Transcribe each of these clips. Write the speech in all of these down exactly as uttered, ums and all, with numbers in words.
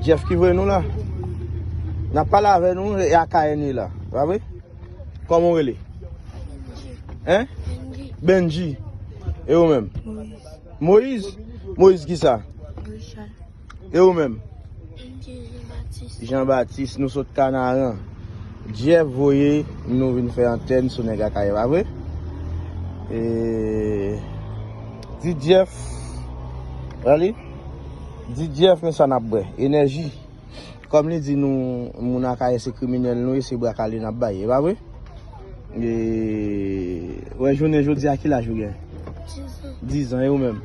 Jeff ki voye nou la. N ap pale avè nou, e Akayè nou ye la. Pa vre? Kòman w rele? Hein? Benji. E ou menm? Moyiz. Moyiz? Moyiz ki sa? Richard. E ou menm? Jean Baptiste. Jean Baptiste, nou sot Kanaran. Jeff voye nou vin fè antèn sou nèg Akayè, pa vre? E, di Jeff, rale? Di Jeff, men sa n ap bwè. Enèji. Kòm li di nou, moun Akayè se kriminèl nou ye, se bra kale n ap bay, e pa vre? E, wè, jounen jodi a, ki laj ou gen? Diz an. Diz an, e ou menm?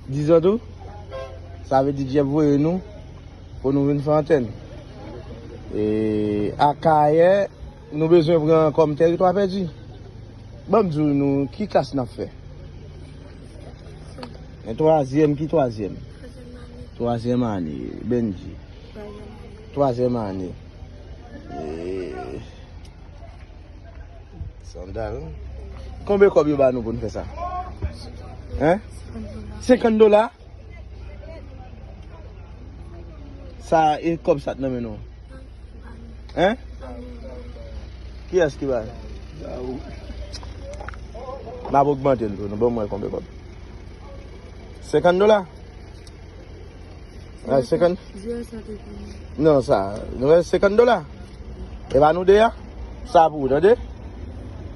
Diz an tou? Sa vle di Jeff voye nou pou nou vin fè antèn. E, Akayè, nou bezwen pran kòm tèritwa pèdi. Ban m di nou ki klas n ap fè. En twazyèm, ki twazyèm? Twazyèm ane, Benji. Twazyèm ane. E, sandal. Konbyen kòb yo ba nou pou n fè sa? Hein? Senkant dola? Sa e kòb sa t nan men nou? Hein? Kiyès ki bay? M ap ogmante l pou nou, ban m wè konbyen kòb. Senkant dola? Ay, senkant? Non, sa, nou wè senkant dola. E pa nou de a? Sa pou ou, tande?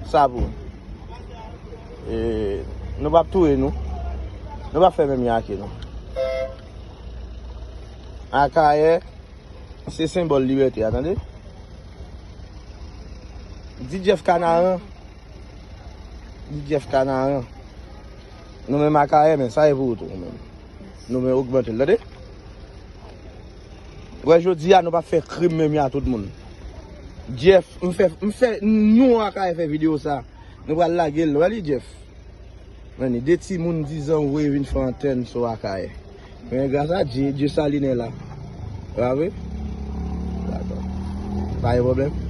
Sa pou ou. E, nou p ap touye nou. Nou p ap fè menm jan ak yo, non. Akayè, se senbòl libète a, tande? Di Jeff Kanaran. Di Jeff Kanaran. Nou menm Akayè, men sa e pou ou tou, ou menm. Nou menm ogmante l, tande? Wè, jodi a, nou p ap fè krim menm jan ak tout moun. Jeff, m fè, m fè, nou Akayè fè videyo sa. Nou pral lage l, wè li, Jeff. Men ni de timoun diz an voye vin fè antèn sou Akayè. Men gras a Dye, Dye Salinen la. Pa vre? Dakò. Pa gen pwoblèm.